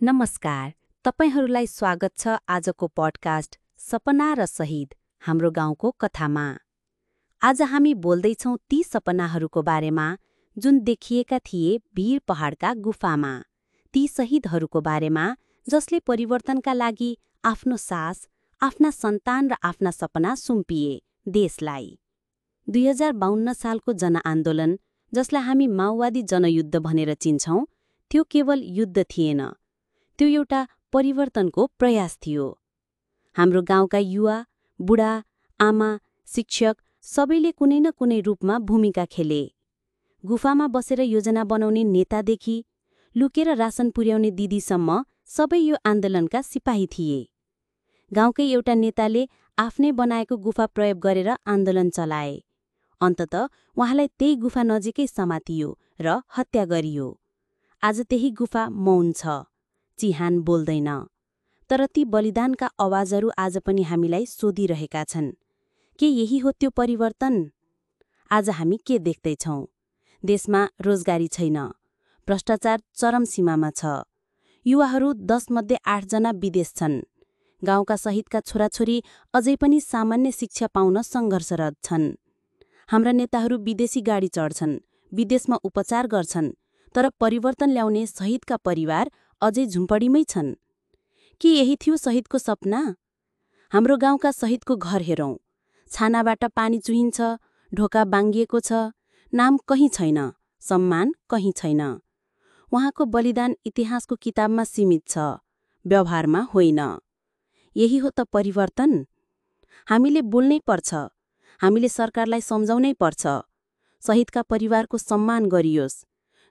नमस्कार, तपाईहरूलाई स्वागत छ आजको पडकास्ट सपना र शहीद हाम्रो गाउँको कथामा। आज हामी बोल्दैछौँ ती सपनाहरूको बारेमा जुन देखिएका थिए भिर पहाडका गुफामा, ती शहीदहरूको बारेमा जसले परिवर्तनका लागि आफ्नो सास, आफ्ना सन्तान र आफ्ना सपना सुम्पिए देशलाई। 2052 सालको जनआन्दोलन, जसलाई हामी माओवादी जनयुद्ध भनेर चिन्छौँ, त्यो केवल युद्ध थिएन, त्यो एउटा परिवर्तनको प्रयास थियो। हाम्रो गाउँका युवा, बुढा, आमा, शिक्षक सबैले कुनै न कुनै रूपमा भूमिका खेले। गुफामा बसेर योजना बनाउने नेतादेखि लुकेर रासन पुर्याउने दिदीसम्म सबै यो आन्दोलनका सिपाही थिए। गाउँकै एउटा नेताले आफ्नै बनाएको गुफा प्रयोग गरेर आन्दोलन चलाए। अन्ततः उहाँलाई त्यही गुफा नजिकै समातियो र हत्या गरियो। आज त्यही गुफा मौन छ, चिहान बोल्दैन, तर ती बलिदानका आवाजहरू आज पनि हामीलाई सोधिरहेका छन्, के यही हो त्यो परिवर्तन? आज हामी के देख्दैछौँ? देशमा रोजगारी छैन, भ्रष्टाचार चरम सीमामा छ, युवाहरू 10 मध्ये 8 जना विदेश छन्, गाउँका शहीदका छोराछोरी अझै पनि सामान्य शिक्षा पाउन सङ्घर्षरत छन्। हाम्रा नेताहरू विदेशी गाडी चढ्छन्, विदेशमा उपचार गर्छन्, तर परिवर्तन ल्याउने शहीदका परिवार अझै झुम्पडीमै छन्। के यही थियो शहीदको सपना? हाम्रो गाउँका शहीदको घर हेरौँ, छानाबाट पानी चुहिन्छ, ढोका बाङ्गिएको छ, नाम कहीँ छैन, सम्मान कहीँ छैन। उहाँको बलिदान इतिहासको किताबमा सीमित छ, व्यवहारमा होइन। यही हो त परिवर्तन? हामीले बोल्नै पर्छ, हामीले सरकारलाई सम्झाउनै पर्छ। शहीदका परिवारको सम्मान गरियोस्,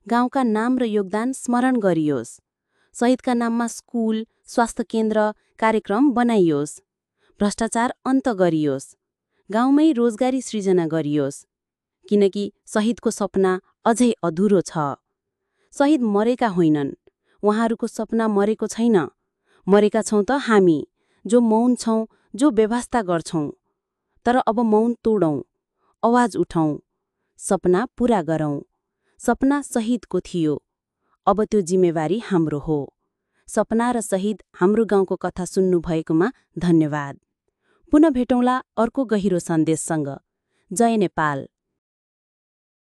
गाउँका नाम र योगदान स्मरण गरियोस्, शहीदका नाममा स्कुल, स्वास्थ्य केन्द्र, कार्यक्रम बनाइयोस्, भ्रष्टाचार अन्त गरियोस्, गाउँमै रोजगारी सृजना गरियोस्, किनकि शहीदको सपना अझै अधुरो छ। शहीद मरेका होइनन्, उहाँहरूको सपना मरेको छैन। मरेका छौँ त हामी, जो मौन छौँ, जो व्यवस्था गर्छौँ। तर अब मौन तोडौँ, आवाज उठाउँ, सपना पूरा गरौँ। सपना शहीदको थियो, अब त्यो जिम्मेवारी हाम्रो हो। सपना र शहीद हाम्रो गाउँको कथा सुन्नु भएकोमा धन्यवाद। पुनः भेटौँला अर्को गहिरो सन्देशसँग। जय नेपाल।